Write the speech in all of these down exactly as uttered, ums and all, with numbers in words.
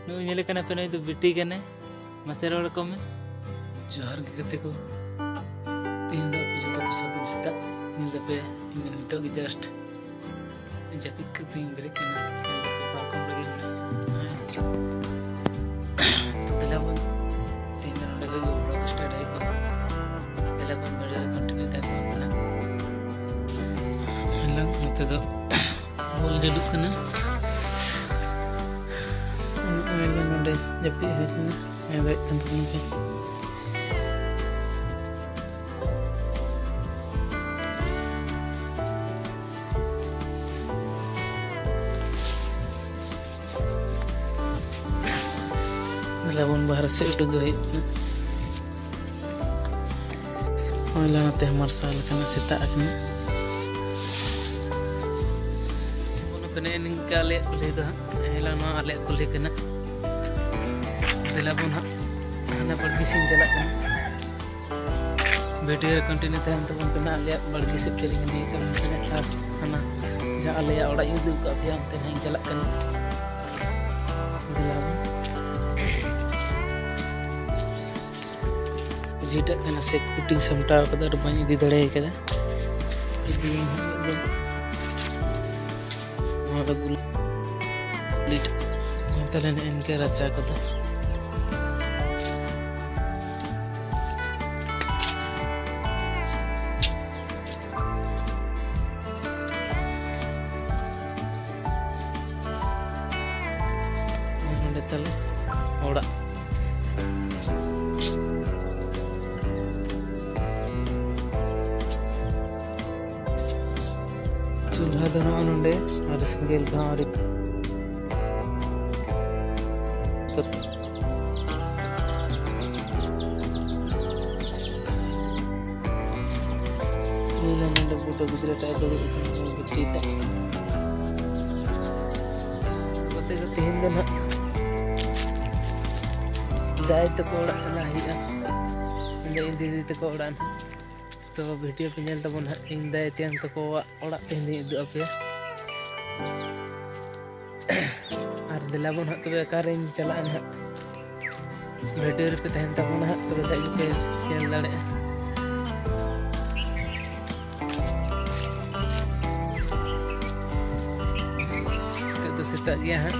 ᱱᱩᱭ ᱧᱮᱞᱮ ᱠᱟᱱᱟ ᱯᱮ, ᱱᱩᱭ ᱫᱚ ᱵᱤᱴᱤ ᱠᱟᱱᱟᱭ᱾ ᱢᱟᱥᱮ ᱨᱚᱲ ᱟᱠᱚ ᱢᱮ᱾ ᱡᱚᱦᱟᱨ ᱜᱮ ᱜᱟᱛᱮ ᱠᱚ, ᱛᱮᱦᱮᱧ ᱫᱚ ᱟᱯᱮ ᱡᱚᱛᱚ ᱠᱚ ᱥᱟᱹᱜᱩᱱ ᱥᱮᱛᱟᱜ᱾ ᱧᱮᱞ ᱫᱟᱯᱮ, ᱤᱧ ᱫᱚ ᱱᱤᱛᱚᱜ ᱜᱮ just ᱡᱟᱹᱯᱤᱫ ᱠᱟᱛᱮᱧ ᱵᱮᱨᱮᱫ ᱠᱟᱱᱟ᱾ ᱧᱮᱞ ᱫᱟᱯᱮ, ᱯᱟᱨᱠᱚᱢ ᱨᱮᱜᱮ ᱢᱮᱱᱟᱹᱧᱟ᱾ ᱦᱮᱸ᱾ ᱛᱚ ᱫᱮᱞᱟ ᱵᱚᱱ, ᱛᱮᱦᱮᱧ ᱫᱚ ᱱᱚᱰᱮ ᱠᱷᱚᱡ ᱜᱮ vlog start ᱦᱩᱭᱩᱜ ᱠᱟᱱᱟ᱾ ᱫᱮᱞᱟ ᱵᱚᱱ, video ᱨᱮ continue ᱛᱟᱦᱮᱱ ᱛᱟᱵᱚᱱ ᱯᱮ ᱱᱟᱜ᱾ ᱦᱮᱞᱳ, ᱱᱚᱛᱮ ᱫᱚ ᱵᱚᱞ ᱪᱟᱹᱞᱩᱜ ᱠᱟᱱᱟ᱾ ᱱᱚᱜᱼᱚᱭ ᱞᱮ ᱱᱚᱰᱮ ᱡᱟᱹᱯᱤᱫ ᱦᱩᱭ ᱞᱮᱱᱟ, ᱧᱮᱞᱮᱫ ᱠᱟᱱ ᱛᱟᱵᱚᱱ ᱯᱮ᱾ ᱫᱮᱞᱟ ᱵᱚᱱ ᱵᱟᱦᱨᱮ ᱥᱮᱫ ᱩᱰᱩᱠ ᱦᱩᱭᱩᱜ ᱠᱟᱱᱟ᱾ ᱱᱚᱜᱼᱚᱭ ᱞᱮ ᱱᱚᱛᱮ ᱦᱚᱸ ᱢᱟᱨᱥᱟᱞ ᱠᱟᱱᱟ, ᱥᱮᱛᱟᱜ ᱟᱠᱟᱱᱟ᱾ ᱵᱚᱱ ᱯᱮᱱᱮ ᱱᱤᱝᱠᱟ ᱟᱞᱮᱭᱟᱜ ᱠᱩᱞᱦᱤ ᱫᱚ ᱦᱟᱸᱜ, ᱦᱮᱞᱟ ᱱᱚᱣᱟ ᱟᱞᱮᱭᱟᱜ ᱠᱩᱞᱦᱤ ᱠᱟᱱᱟ᱾ ᱫᱮᱞᱟ ᱵᱚᱱ ᱦᱟᱸᱜ ᱦᱟᱱᱟ ᱵᱟᱲᱜᱮ ᱥᱮᱫ ᱪᱟᱞᱟᱜ ᱠᱟᱱᱟ᱾ Video ᱨᱮ continue ᱛᱟᱦᱮᱱ ᱛᱟᱵᱚᱱ ᱯᱮ ᱱᱟᱜ᱾ ᱟᱞᱮᱭᱟᱜ ᱵᱟᱲᱜᱮ ᱥᱮᱫ ᱯᱮ ᱧᱮᱞ ᱤᱫᱤᱭᱮᱫ ᱛᱟᱵᱚᱱ ᱠᱟᱱᱟ ᱟᱨ ᱦᱟᱱᱟ ᱡᱟᱦᱟᱸ ᱟᱞᱮᱭᱟᱜ ᱚᱲᱟᱜ ᱤᱧ ᱩᱫᱩᱜ ᱟᱠᱟᱫ ᱯᱮᱭᱟ, ᱚᱱᱛᱮ ᱱᱟᱜ ᱤᱧ ᱪᱟᱞᱟᱜ ᱠᱟᱱᱟ᱾ ᱫᱮᱞᱟ ᱵᱚᱱ᱾ ᱡᱷᱤᱴᱟᱜ ᱠᱟᱱᱟ ᱥᱮ ᱠᱩᱴᱤᱧ ᱥᱟᱢᱴᱟᱣ ᱠᱟᱫᱟ ᱟᱨ ᱵᱟᱹᱧ ᱤᱫᱤ ᱫᱟᱲᱮ ᱠᱟᱫᱟ᱾ ᱤᱫᱤᱭᱟᱹᱧ ᱦᱟᱸᱜ ᱢᱤᱫ ᱫᱤᱱ᱾ ᱱᱚᱣᱟ ᱫᱚ ᱜᱩᱞᱤ-, ᱜᱩᱞᱤᱴ᱾ ᱢᱟ ᱛᱟᱦᱞᱮ ᱱᱮᱜᱼᱮ ᱱᱤᱝᱠᱟᱹ ᱨᱟᱪᱟ ᱠᱚᱫᱚ᱾ ᱱᱚᱰᱮ ᱛᱟᱞᱮ ᱚᱲᱟᱜ᱾ ᱪᱩᱞᱦᱟᱹ ᱫᱚ ᱱᱚᱜᱼᱚ ᱱᱚᱰᱮ, ᱟᱨ ᱥᱮᱸᱜᱮᱞ ᱠᱚᱦᱚᱸ ᱟᱹᱣᱨᱤ᱾ ᱩᱱᱤ ᱱᱚᱰᱮ ᱵᱩᱰᱷᱟᱹ ᱜᱤᱫᱽᱨᱟᱹ ᱴᱟᱜ ᱮ ᱫᱩᱲᱩᱵ ᱟᱠᱟᱱᱟ, ᱵᱤᱴᱤ ᱴᱟᱜ᱾ ᱜᱟᱛᱮ ᱠᱚ, ᱛᱮᱦᱮᱧ ᱫᱚ ᱱᱟᱦᱟᱜ ᱫᱟᱹᱭ ᱛᱟᱠᱚ ᱚᱲᱟᱜ ᱪᱟᱞᱟᱜ ᱦᱩᱭᱩᱜᱼᱟ᱾ ᱚᱸᱰᱮ ᱤᱧ ᱫᱤᱫᱤ ᱛᱟᱠᱚ ᱚᱲᱟᱜ ᱱᱟᱦᱟᱜ᱾ ᱛᱚ video ᱯᱮ ᱧᱮᱞ ᱛᱟᱵᱚᱱ ᱦᱟᱸᱜ, ᱤᱧ ᱫᱟᱹᱭ ᱛᱮᱭᱟᱝ ᱛᱟᱠᱚᱣᱟᱜ ᱚᱲᱟᱜ ᱛᱮᱦᱮᱧ ᱫᱚᱧ ᱩᱫᱩᱜ ᱟᱯᱮᱭᱟ᱾ ᱟᱨ ᱫᱮᱞᱟ ᱵᱚᱱ ᱦᱟᱸᱜ ᱛᱚᱵᱮ ᱚᱠᱟᱨᱤᱧ ᱪᱟᱞᱟᱜᱼᱟ ᱱᱟᱦᱟᱜ, ᱵᱷᱤᱰᱤᱭᱳ ᱨᱮᱯᱮ ᱛᱟᱦᱮᱱ ᱛᱟᱵᱚᱱᱟ ᱦᱟᱸᱜ, ᱛᱚᱵᱮ ᱠᱷᱟᱡ ᱜᱮᱯᱮ ᱧᱮᱞ ᱫᱟᱲᱮᱭᱟᱜᱼᱟ᱾ ᱱᱤᱛᱚᱜ ᱫᱚ ᱥᱮᱛᱟᱜ ᱜᱮᱭᱟ ᱦᱟᱸᱜ,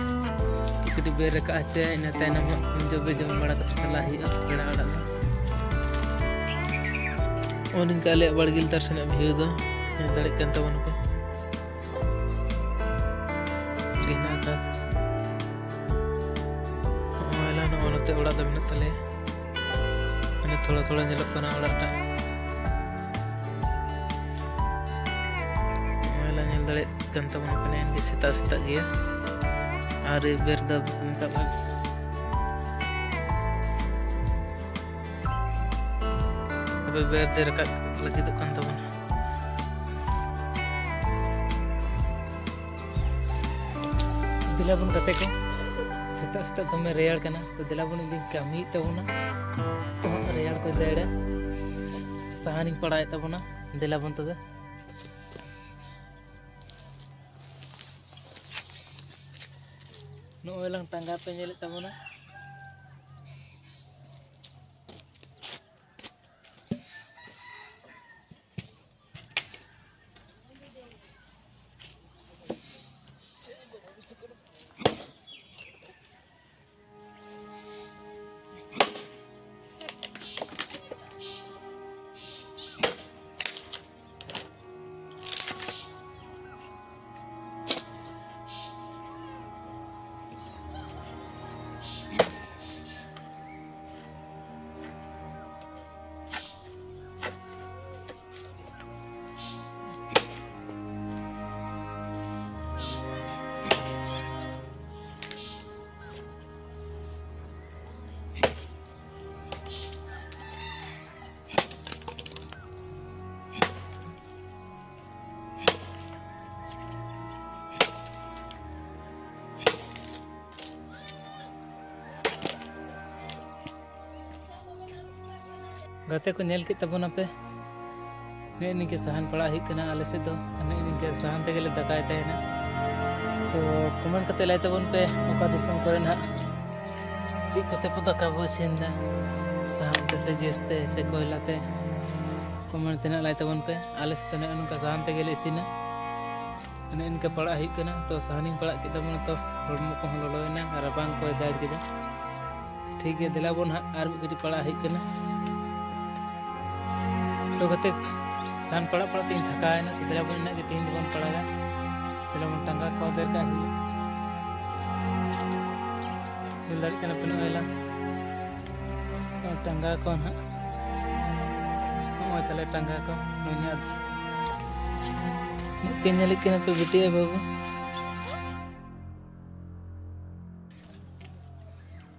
ᱠᱟᱹᱴᱤᱡ ᱵᱮᱨ ᱨᱟᱠᱟᱵ ᱦᱚᱪᱚᱭᱟ, ᱤᱱᱟᱹ ᱛᱟᱭᱱᱚᱢ ᱦᱟᱸᱜ ᱡᱚᱵᱮ ᱡᱚᱢ ᱵᱟᱲᱟ ᱠᱟᱛᱮ ᱪᱟᱞᱟᱜ ᱦᱩᱭᱩᱜᱼᱟ ᱯᱮᱲᱟ ᱚᱲᱟᱜ ᱫᱚ᱾ ᱱᱚᱜᱼᱚ ᱱᱤᱝᱠᱟ ᱟᱞᱮᱭᱟᱜ ᱵᱟᱲᱜᱮ ᱞᱟᱛᱟᱨ ᱥᱮᱱᱟᱜ ᱵᱷᱤᱭᱩ ᱫᱚ ᱧᱮᱞ ᱫᱟᱲᱮᱭᱟᱜ ᱠᱟᱱ ᱛᱟᱵᱚᱱᱟ ᱯᱮ᱾ ᱦᱮᱱᱟᱜ ᱟᱠᱟᱫ᱾ ᱱᱚᱜᱼᱚᱭ ᱞᱟ ᱱᱚᱜᱼᱚ ᱱᱚᱛᱮ ᱚᱲᱟᱜ ᱫᱚ ᱢᱮᱱᱟᱜ ᱛᱟᱞᱮᱭᱟ᱾ ᱢᱟᱱᱮ ᱛᱷᱚᱲᱟ ᱛᱷᱚᱲᱟ ᱧᱮᱞᱚᱜ ᱠᱟᱱᱟ ᱚᱲᱟᱜ ᱴᱟᱜ᱾ ᱱᱚᱜᱼᱚᱭ ᱞᱟ ᱧᱮᱞ ᱫᱟᱲᱮᱭᱟᱜ ᱠᱟᱱ ᱛᱟᱵᱚᱱᱟ ᱯᱮ, ᱱᱮᱜᱼᱮ ᱥᱮᱛᱟᱜ ᱥᱮᱛᱟᱜ ᱜᱮᱭᱟ᱾ ᱟᱨ ᱵᱮᱨ ᱫᱚ ᱢᱮᱛᱟᱜ ᱢᱮ ᱛᱚᱵᱮ ᱵᱮᱨ ᱫᱚ ᱨᱟᱠᱟᱵ ᱞᱟᱹᱜᱤᱫᱚᱜ ᱠᱟᱱ ᱛᱟᱵᱚᱱᱟ᱾ ᱫᱮᱞᱟ ᱵᱚᱱ ᱜᱟᱛᱮ ᱠᱚ, ᱥᱮᱛᱟᱜ ᱥᱮᱛᱟᱜ ᱫᱚᱢᱮ ᱨᱮᱭᱟᱲ ᱠᱟᱱᱟ, ᱛᱚ ᱫᱮᱞᱟ ᱵᱚᱱ ᱤᱧ ᱫᱩᱧ ᱠᱟᱹᱢᱤᱭᱮᱫ ᱛᱟᱵᱚᱱᱟ᱾ ᱛᱚ ᱦᱟᱸᱜ ᱨᱮᱭᱟᱲ ᱠᱚᱭ ᱫᱟᱹᱲᱟ, ᱥᱟᱦᱟᱱᱤᱧ ᱯᱟᱲᱟᱣᱮᱫ ᱛᱟᱵᱚᱱᱟ᱾ ᱫᱮᱞᱟ ᱵᱚᱱ ᱛᱚᱵᱮ᱾ ᱱᱚᱜᱼᱚᱭ ᱞᱟᱝ ᱴᱟᱸᱜᱟ ᱯᱮ ᱧᱮᱞᱮᱫ ᱛᱟᱵᱚᱱᱟ᱾ ᱜᱟᱛᱮ ᱠᱚ ᱧᱮᱞ ᱠᱮᱫ ᱛᱟᱵᱚᱱᱟᱯᱮ, ᱱᱮᱜᱼᱮ ᱱᱤᱝᱠᱟᱹ ᱥᱟᱦᱟᱱ ᱯᱟᱲᱟᱜ ᱦᱩᱭᱩᱜ ᱠᱟᱱᱟ ᱟᱞᱮ ᱥᱮᱫ ᱫᱚ, ᱟᱨ ᱱᱮᱜᱼᱮ ᱱᱤᱝᱠᱟᱹ ᱥᱟᱦᱟᱱ ᱛᱮᱜᱮ ᱞᱮ ᱫᱟᱠᱟᱭ ᱛᱟᱦᱮᱱᱟ᱾ ᱛᱚ comment ᱠᱟᱛᱮ ᱞᱟᱹᱭ ᱛᱟᱵᱚᱱ ᱯᱮ, ᱚᱠᱟ ᱫᱤᱥᱚᱢ ᱠᱚᱨᱮ ᱱᱟᱦᱟᱜ ᱪᱮᱫ ᱠᱚᱛᱮ ᱯᱮ ᱫᱟᱠᱟ ᱵᱚ ᱤᱥᱤᱱ ᱮᱫᱟ, ᱥᱟᱦᱟᱱ ᱛᱮ ᱥᱮ gas ᱛᱮ ᱥᱮ ᱠᱚᱭᱞᱟ ᱛᱮ? Comment ᱛᱮ ᱱᱟᱦᱟᱜ ᱞᱟᱹᱭ ᱛᱟᱵᱚᱱ ᱯᱮ᱾ ᱟᱞᱮ ᱥᱮᱫ ᱫᱚ ᱱᱚᱜᱼᱚ ᱱᱚᱝᱠᱟ ᱥᱟᱦᱟᱱ ᱛᱮᱜᱮ ᱞᱮ ᱤᱥᱤᱱᱟ᱾ ᱚᱱᱮ ᱚᱱᱠᱟ ᱯᱟᱲᱟᱜ ᱦᱩᱭᱩᱜ ᱠᱟᱱᱟ᱾ ᱛᱚ ᱥᱟᱦᱟᱱᱤᱧ ᱯᱟᱲᱟᱜ ᱠᱮᱫᱟ, ᱢᱟᱱᱮ ᱛᱚ ᱦᱚᱲᱢᱚ ᱠᱚᱦᱚᱸ ᱞᱚᱞᱚᱭᱮᱱᱟ, ᱨᱟᱵᱟᱝ ᱠᱚᱭ ᱫᱟᱹᱲ ᱠᱮᱫᱟ᱾ ᱴᱷᱤᱠ ᱜᱮᱭᱟ, ᱫᱮᱞᱟ ᱵᱚᱱ ᱦᱟᱸᱜ ᱟᱨ ᱢᱤᱫ ᱠᱟᱹᱴᱤᱡ ᱯᱟᱲᱟᱜ ᱦᱩᱭᱩᱜ ᱠᱟᱱᱟ᱾ ᱛᱚ ᱜᱟᱛᱮ, ᱥᱟᱦᱟᱱ ᱯᱟᱲᱟᱜ ᱯᱟᱲᱟᱜ ᱛᱮᱧ ᱛᱷᱟᱠᱟᱣ ᱮᱱᱟ᱾ ᱛᱚ ᱫᱮᱞᱟ ᱵᱚᱱ ᱤᱱᱟᱹᱜ ᱜᱮ ᱛᱮᱦᱮᱧ ᱫᱚᱵᱚᱱ ᱯᱟᱲᱟᱜᱟ᱾ ᱫᱮᱞᱟ ᱵᱚᱱ ᱴᱟᱸᱜᱟ ᱠᱚ ᱫᱮᱨ ᱠᱟᱜ ᱦᱩᱭᱩᱜᱼᱟ᱾ ᱧᱮᱞ ᱫᱟᱲᱮᱭᱟᱜ ᱠᱟᱱᱟ ᱯᱮ ᱱᱚᱜᱼᱚᱭ ᱞᱟᱝ ᱴᱟᱸᱜᱟ ᱠᱚ ᱱᱟᱦᱟᱜ᱾ ᱱᱚᱜᱼᱚᱭ ᱛᱟᱞᱮ ᱴᱟᱸᱜᱟ ᱠᱚ᱾ ᱱᱚᱜᱼᱚᱭ ᱧᱮᱞ, ᱱᱩᱠᱤᱱ ᱧᱮᱞᱮᱫ ᱠᱤᱱᱟ ᱯᱮ ᱵᱤᱴᱤ ᱟᱨ ᱵᱟᱹᱵᱩ?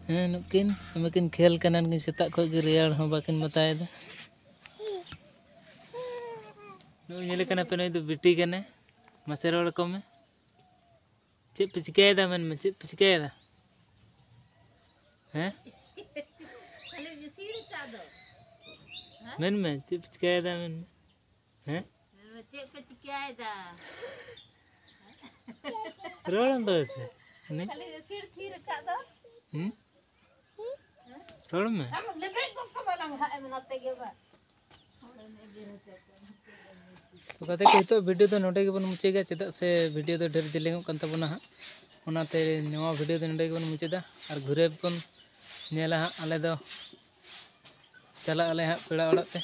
ᱦᱮᱸ, ᱱᱩᱠᱤᱱ ᱫᱚᱢᱮ ᱠᱤᱱ ᱠᱷᱮᱞ ᱠᱟᱱᱟ᱾ ᱱᱩᱠᱤᱱ ᱥᱮᱛᱟᱜ ᱠᱷᱚᱱ ᱜᱮ ᱨᱮᱭᱟᱲ ᱦᱚᱸ ᱵᱟᱹᱠᱤᱱ ᱵᱟᱛᱟᱭᱮᱫᱟ᱾ ᱱᱩᱭ ᱧᱮᱞᱮ ᱠᱟᱱᱟ ᱯᱮ, ᱱᱩᱭ ᱫᱚ ᱵᱤᱴᱤ ᱠᱟᱱᱟᱭ᱾ ᱢᱟᱥᱮ ᱨᱚᱲ ᱟᱠᱚ ᱢᱮ᱾ ᱪᱮᱫ ᱯᱮ ᱪᱤᱠᱟᱹᱭᱮᱫᱟ? ᱢᱮᱱ ᱢᱮ, ᱪᱮᱫ ᱯᱮ ᱪᱤᱠᱟᱹᱭᱮᱫᱟ? ᱦᱮᱸ? ᱠᱷᱟᱹᱞᱤ ᱤᱥᱤᱱ ᱟᱠᱟᱫ ᱫᱚ᱾ ᱢᱮᱱ ᱢᱮ, ᱪᱮᱫ ᱯᱮ ᱪᱤᱠᱟᱹᱭᱮᱫᱟ? ᱢᱮᱱ ᱢᱮ᱾ ᱦᱮᱸ? ᱢᱮᱱ ᱢᱮ, ᱪᱮᱫ ᱯᱮ ᱪᱤᱠᱟᱹᱭᱮᱫᱟ? ᱨᱚᱲ ᱟᱢ ᱫᱚ ᱥᱮ? ᱦᱟᱹᱱᱤ? ᱠᱷᱟᱹᱞᱤ ᱤᱥᱤᱱ ᱛᱷᱤᱨ ᱟᱠᱟᱫ ᱫᱚ᱾ ᱦᱩᱸ? ᱨᱚᱲ ᱢᱮ᱾ ᱟᱢ ᱞᱮᱵᱮᱫ ᱜᱚᱫ ᱠᱟᱢᱟ ᱞᱟᱝ ᱦᱟᱸᱜ ᱮᱢ ᱱᱚᱛᱮ ᱜᱮ ᱵᱟ᱾ ᱛᱚ ᱜᱟᱛᱮ ᱠᱚ, ᱱᱤᱛᱚᱜ video ᱫᱚ ᱱᱚᱰᱮ ᱜᱮᱵᱚᱱ ᱢᱩᱪᱟᱹᱫᱟ, ᱪᱮᱫᱟᱜ ᱥᱮ video ᱫᱚ ᱰᱷᱮᱨ ᱡᱮᱞᱮᱧᱚᱜ ᱠᱟᱱ ᱛᱟᱵᱚᱱᱟ ᱦᱟᱸᱜ᱾ ᱚᱱᱟᱛᱮ ᱱᱚᱣᱟ video ᱫᱚ ᱱᱚᱰᱮ ᱜᱮᱵᱚᱱ ᱢᱩᱪᱟᱹᱫᱟ ᱟᱨ ᱜᱷᱩᱨᱮ ᱵᱚᱱ ᱧᱮᱞᱟ ᱦᱟᱸᱜ᱾ ᱟᱞᱮ ᱫᱚ ᱪᱟᱞᱟᱜ ᱟᱞᱮ ᱦᱟᱸᱜ ᱯᱮᱲᱟ ᱚᱲᱟᱜ ᱛᱮ᱾